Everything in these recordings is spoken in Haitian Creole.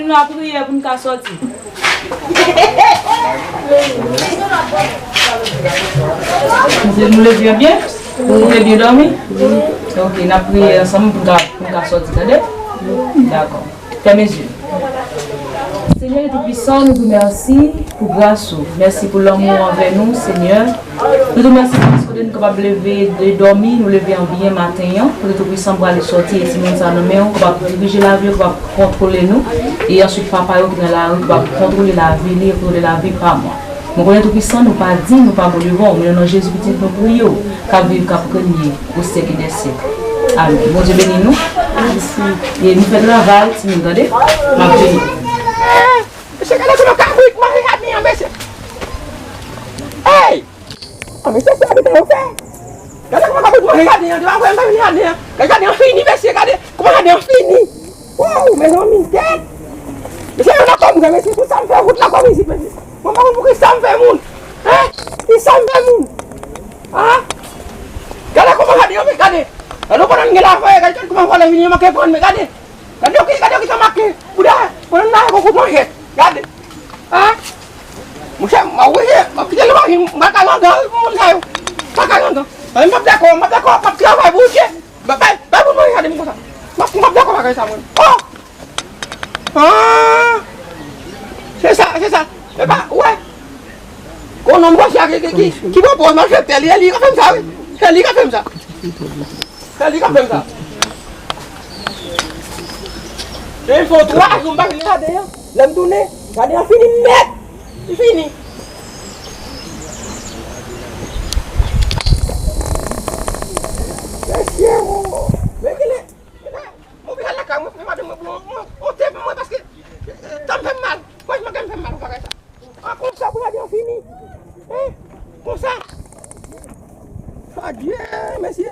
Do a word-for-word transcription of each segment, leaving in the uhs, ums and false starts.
Nou ap priye pou n ka sòti. Mesye, nou leve byen? Nou te byen dòmi? Ok, n ap priye ansanm pou n ka, pou n ka sòti, tande? Dakò. Fèmen zye. Senyè Toupisan, nou di w mèsi pou gras ou. Mèsi pou lanmou ou anvè nou, Senyè. Nou di w mèsi pou kote nou kapab leve de dòmi, nou leve an byen maten an. Kote Toupisan prale sòti e timoun sa nan men w, kapab dirije lavi yo, kapab kontwole nou. E answit papa yo ki nan lari, kapab kontwole lavi li e kontwole lavi pa mwen. Mwen konnen Toupisan, nou pa dign, nou pa bon devan w, men nan non Jezi Pitit nou priye w, k ap viv, k ap renye o syèk dè syèk. Amèn. Bondye beni nou. E nou fè travay, timoun, tande? M ap vini. Mesye, gade kòman kabrit manje jaden an, mesye. Ey! Ah, mesye, se jaden yo fè. Gade kòman kabrit manje jaden an, depi apre m pa vin jaden an. Gade jaden an fini, mesye, gade kòman jaden an fini. Wow, mezanmi, tèt. Mesye, yo nan kòm, mesye, tout sa m fè wout la kòm isit, mesye. Mwen pa konn pou ki sa m fè moun. Hein? Ki sa m fè moun? Ah? Gade kòman jaden an, gade. Gade pandan m gen lajan, gade kòman vòlè vini, yo manke pran, men gade. Gade yo ki, gade yo ki sa make. Bouda, pandan m la, gon kout manchèt. Gade. Ah? Monchè, m ap wete, m ap kite l, m ap ka gangan, wi, pou moun sa yo. M ap ka gangan. Men m p ap dakò, m p ap dakò, m ap travay pou Bondye. Bay, bay, bay pou mwen gade m konsa. M ap, m ap dakò bagay sa, mwen. Oh! Ah! Se sa, se sa. E pa, wè. Kon nonm konsa ki, ki, ki, ki pwopoze malfektè, li, li ka fè m sa, wi. Se li ka fè m sa. Se li k ap fè m sa. E fò twa jou m pa vin jaden an. Lè m tounen, jaden an fini nèt. Li fini. Mesye, o, men kilè, men m oblije al lakay mwen, men madanm mwen pou yon, yon, yon te pou mwen paske, eh, tan m fè m mal. Franchman, kè m fè m mal pou bagay sa. Ah, konsa pou jaden an fini. Hein? Konsa. Adye, mesye.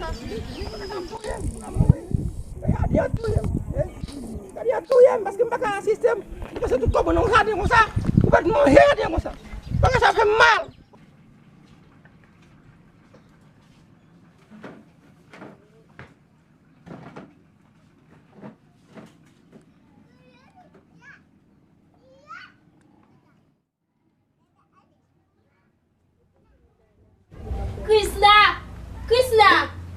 Jaden an touye m. Jaden an touye m, paske m pa ka asiste m. Ou panse tout kòb nan yon jaden konsa? Ou pèdi nan yon jaden konsa. Bagay sa fè m mal. Krisna! Krisna!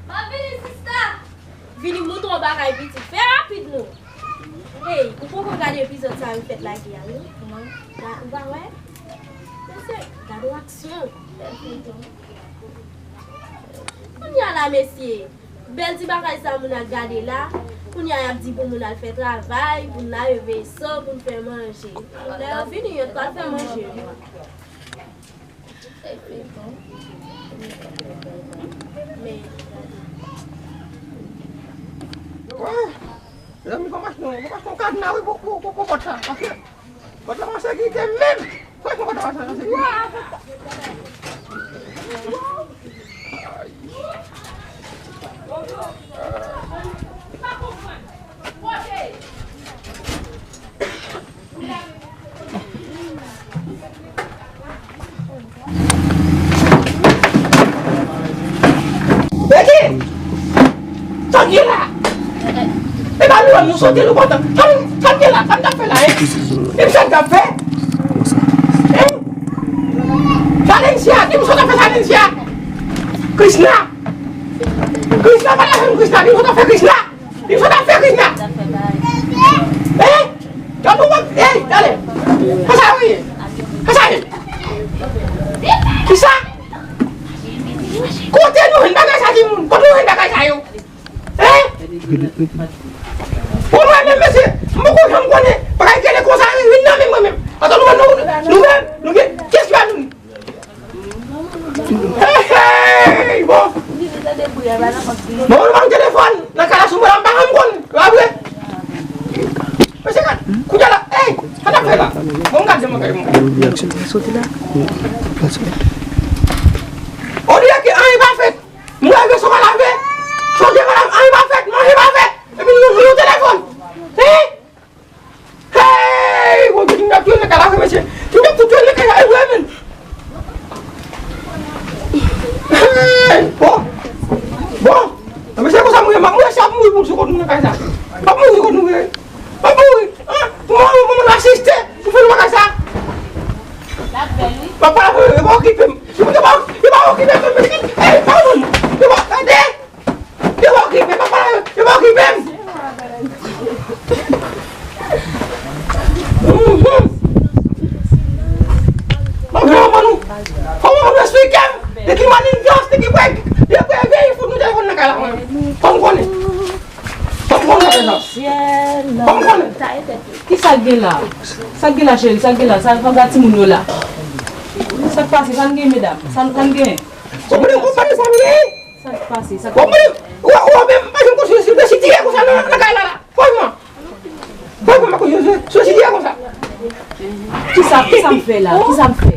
M ap vini, sista! Vini montre w bagay pitit. Fè rapid non! Hey, ou poko gade epizòd sa yo fèt lage a, non? Non. Ou pa wè? Mesye, gade w aksyon! Bèl feyton. Kounye a la, mesye, bèl ti bagay sa moun ap gade la, kounye a y ap di pou moun al fè travay, pou n lave veso, pou n fè manje. Lè yo vini, yo t pral fè manje. Men, gade. Mezanmi, fò m achte yon, fò m achte yon kadna, wi, pou, pou, pou, pou pòt sa, paske pòt la pa an sekirite menm. Franchman, pòt la pa an sekirite. Bèki! Sa k gen la? E pa nou menm nou sote nou kontan. Sa n, sa n gen la? Sa n t ap fè la, en? Menm sa n t ap fè? En? Valencia, di m sa w t ap fè Valencia? Krisna! Krisna, pa la menm Krisna, di m sa w t ap fè Krisna? Di m sa w t ap fè Krisna? En? Gade w, ey, gade. Konsa yo ye. Konsa yo ye. Kisa? Kote nou jwenn bagay sa, timoun? Kote nou jwenn bagay sa yo? Hein? Pou mwen menm, mesye, m poko janm konnen bagay gade konsa vin nan men mwen menm. Paske nou menm, nou, nou menm, nou gen, kiyès ki ba nou? Hey, hey, bon. Bon, nou pa gen telefòn nan kay la sou mwen la, m pa janm konn. E pa vre? Mesye, gad, kounye a la, hey, sa n ap fè la? Bon, gad, jan mwen fè, mwen. Olye ke anyen pa fèt, m lave, veso pa lave, chonje pa lave, anyen pa fèt, manje pa fèt, epi nou jwenn yon telefòn. Hein? Hey, Bondye, kidnap touye nèg la, mesye. Kidnap touye nèg la, e vre, men. Hey, bon. Bon. Mesye, konsa, mwen, mwen, mwen, sa, mwen, Mouri sou kont nou nan kay sa. M ap mouri sou kont nou, wi. M ap mouri. An, pou mwen, mwen, mwen asiste pou fè nou bagay sa. M ap pale pou yo, yo pa okipe m. Yo pa, yo pa, yo pa okipe m. Ey, pa okipe m. Yo pa, tande. Yo pa okipe m, m ap pale pou yo, yo pa okipe m. Mhm. Mwen vle konprann nou. Fò mwen konn esplike m de ki manigans, de ki pwè, de pwè veye fout nou telefòn nan kay la mwen. Fò m konnen. Fò m konnen sa. Fò m konnen. Ki sa k gen la? Sa k gen la, cheri? Sa k gen la? Sa, sa, sa timoun yo la? Sa k pase? Sa n gen, medam? Sa, sa n gen? Konprann, konprann sa m gen. Sa k pase? Sa k Bon, mwen, ou, ou, ou, men, pa janm konn sou, sou, sou sitiyè konsa nan, nan kay la, la. Franchman. Franchman, pa konn sou, sou sitiyè konsa. Kisa, kisa m fè la? Kisa m fè?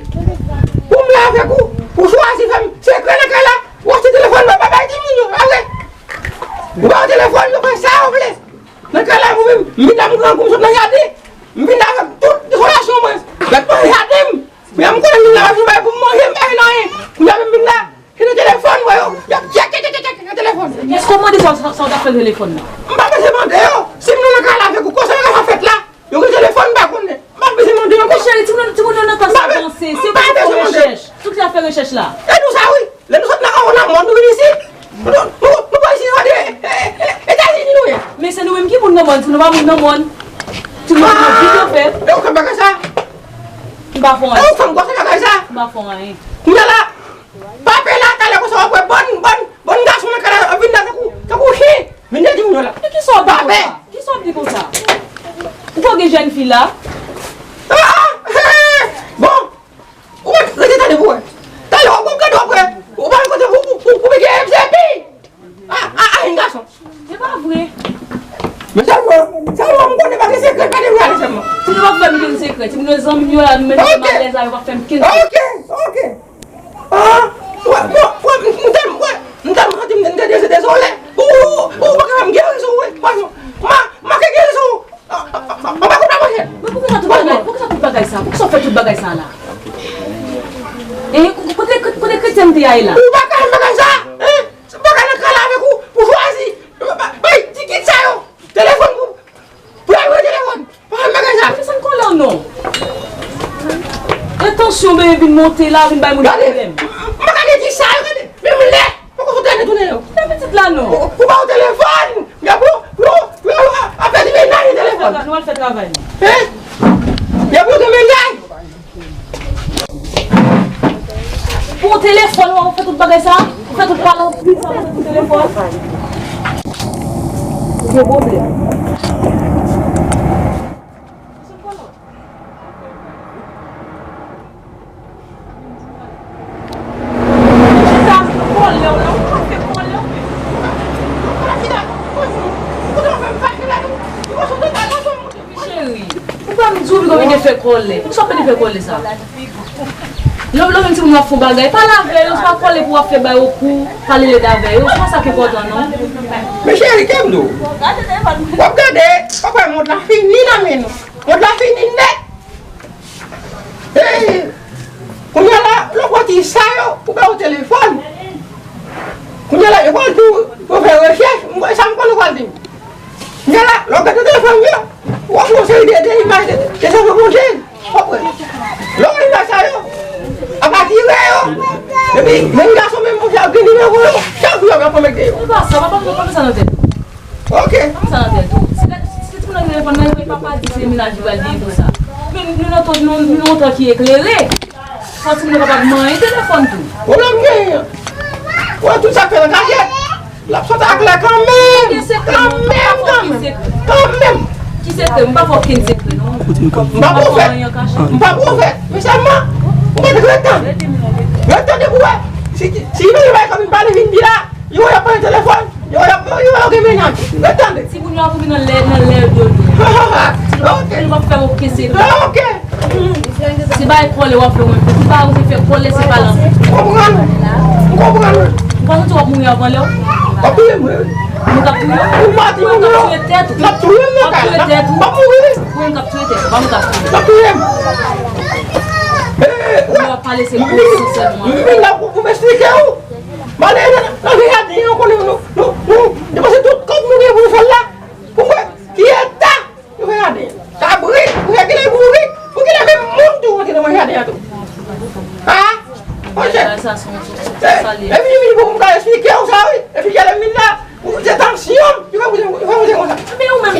Pou m la avèk ou, ou chwazi fè m sekrè nan kay la, ou achte telefòn, mwen pa bay timoun yo, pa vre? Ou ba yo telefòn, yo fè sa yo vle. Nan kay la, mwen menm, m vin la, m grangou, m sot nan jaden, m vin la avèk tout dekolasyon mwen. Gad mwen jaden m. Kounya m konnen moun la pa janm bay pou m manje, m pa gen anyen. Kounya menm m vin la, se nan telefòn, mwen yo, y ap tchèk, tchèk, tchèk, tchèk nan telefòn. Èske w mande sa, sa, sa w t ap fè nan telefòn nan? M pa bezwen mande yo. Si m nan kay la avèk ou, konsa yo ka fè fèt la. Yo gen telefòn, m pa konnen. M pa bezwen mande yo ankò. Men cheri, timoun, timoun yo nan tan sa avanse. Se pou yo fè rechèch. Tout lè y ap fè rechèch la. E nou sa wi. Lè nou sot nan, nan mòn, nou vin isit. Nou, nou, nou pa isit, nou de, e, e, e, Etazini nou ye. Men se nou menm ki moun nan mòn, si nou pa moun nan mòn. Timoun yo vin nan fè. E ou fè bagay sa? M pa fè anyen. E ou fè m gwo se bagay sa? M pa fè anyen. Kounya la, Pape la, talè konsa w ap wè bann, bann, bann gason nan kay la ap vin la tankou, tankou chen. Vin de di moun yo la. E kisa w ap di konsa? Kisa w ap di konsa? Ou pa gen jèn fi la? Ah, ah, eh, bon. Ou mèt rete tande pou wè. Talè w ap gade w ap wè. Ou pa gen kote pou, pou, pou, pou mete M C P. Ah, ah, ah, yon gason. Se pa vre. Men sèlman, sèlman m konnen pa gen sekrè, pa gen vre ale sèlman. Timoun yo pa fè m kenn sekrè. Timoun yo zanmi m yo la, nou menm nou alèz la, yo pa fè m kenn sekrè. Ok, ok. Ah, wè, wè, wè, m, m tèlman, wè, m tèlman santi m, m te dezole. Ou, ou, ou pa ka fè m geri sou ou, wi. Franchman, ma, ma ke geri sou ou. Ah, ah, ah, ah, pa konn pa manje. Men poukisa tout bagay, poukisa tout bagay sa? Poukisa w fè tout bagay sa la? Hein, kote, kote, kote kretyen te ay la? Ou pa ka fè bagay sa, hein? Se bagay nan kay la avèk ou, ou chwazi. Ba, ba, bay, di kit sa yo. Telefòn pou, pou al wè telefòn. Pa fè bagay sa. Kisa n kole w non? E tansyon ben vin monte la, vin bay moun pwoblèm. M pa ka di sa yo, gade. Menm lè, poko sot ane tounen yo. Kite pitit la non. Ou, ou ba yo telefòn. Y ap, yo, yo, yo, yo, ap fè ti mennaj nan telefòn. Nou al fè travay nou. Hein? Y ap yo gen mennaj. Pou telefòn, w ap fè tout bagay sa? Ou fè tout palantri sa pou telefòn? Ou gen pwoblèm. Cheri, ou pa m di w li konbyen fè kòlè. Poukisa w pede fè kòlè sa? Lè w, lè w menm timoun w ap fè yon bagay, pale avè yo, se pa kòlè pou w ap fè ba yo kou, pale lèd avè yo, se pa sa k enpòtan non. Men cheri, kè m di w, w ap gade, w ap wè mond la fini nan men nou. Mond la fini nèt. Hey! Kounye a la, lè w pran ti sa yo, ou ba yo telefòn. Kounye a la, yo pral di w pou yo fè rechèch, m, sa m konnen yo pral di m. Kounye a la, lè w gade telefòn yo, w ap wè yon seri de, de imaj de, de sèvant Bondye, w ap wè. Lè w wè imaj sa yo, ap atire yo. Epi, menm gason menm, konsa, yo gen nimewo yo, chak jou y ap pran nèg de yo. E pa sa, papa, m pa met sa nan tèt. Ok. Sa nan tèt ou. Si, si timoun nan gen telefòn nan, papa di se mennaj li pral genyen pou sa. Men nou nan tan, nou, nou nan tan ki eklere. Fò timoun nan kapab manyen telefòn tou. Pwoblèm genyen. Wè tout sa k fèt nan kachèt. L ap sot aklè kanmenm. Kanmenm, kanmenm. Kanmenm. Ki sekrè? M pa fè okenn sekrè non. M pa pwofèt. M pa pwofèt. Men sèlman, ou mèt ret tande. Ret tande pou wè. Si, si nou bay kòm vin pale, vin di la, yo, y ap pale telefòn. Yo, yo, yo, yo gen mennaj. Ret tande. Timoun yo ap vin nan lè, nan lè yo dwe. Ok. Timoun yo p ap fè okenn sekrè. Ok. Se pa kòlè w ap fè mwen. Se pa ou se fè kòlè, se pa lanmou. Konprann. M konprann. Ou pa santi w ap mouri avan lè w? W ap touye m, wi. Mwen k ap touye w? Ou pa touye m, non. W ap touye tèt ou. W ap touye m nan kay la. W ap touye tèt ou. W ap mouri, wi. Ou menm k ap touye tèt ou, pa mwen k ap touye w. W ap touye m. Eh, w ap pale se pou sensèman. M vin la pou, pou m esplike w. M ale nan, nan vye jaden an, konnen nou, nou, nou depanse tout kòb nou gen pou nou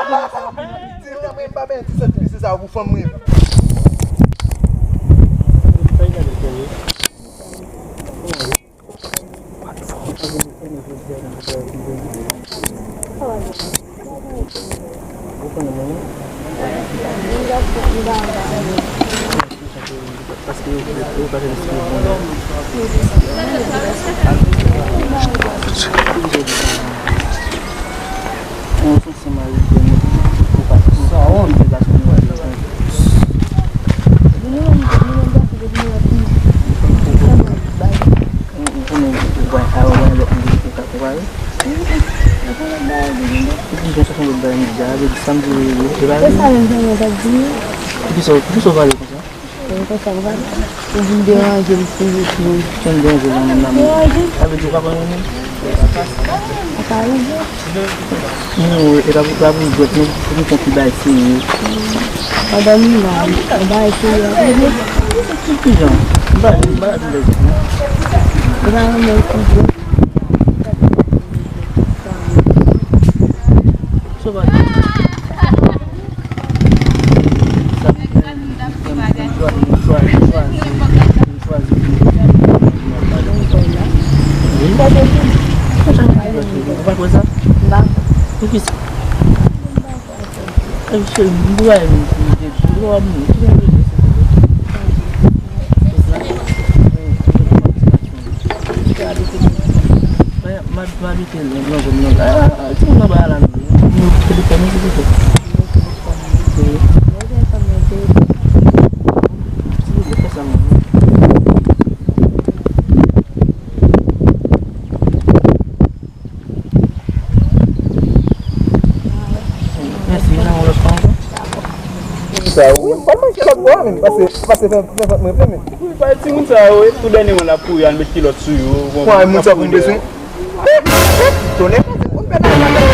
Di l nan mwen, m pa benyen ti sèt misye sa pou fanm mwen. Poukisa w pale konsa? Poukisa w pale konsa? Ou vin deranje m toujou, toujou. Sa m deranje w nan menm nan menm? Deranje? Sa vle di ou pa konn renmen m? Sa ka rive. Non, e pa pou, pa pou jwèt, non, pou nou fè yon ti bagay serye. Madanm m la, yon bagay serye ap rive. Ki jan? M pa, m pa la pou jwèt, non. E pa renmen m pou jwèt. Sa va. Ou pa kwè sa? Poukisa? Ay, cheri, m pou al, m pou al, m pou al. M ap, m ap abite nan, nan zòn nan. Ah, ah, ti moun nan ba la, non. Telefòn nan, silvouplè. Silvouplè, fè sa, non. Mèsi, nan yon lòt fwa ankò. Sa, wi, m pral manje lòt bò a, menm. Pase, pase fè, fè vant mwen plen, menm. Wi, pa timoun sa yo, tou dènye mwa l ap kouri al met kilòt sou yo. Bon, moun sa pou m bezwen. Tonè, moun fè nan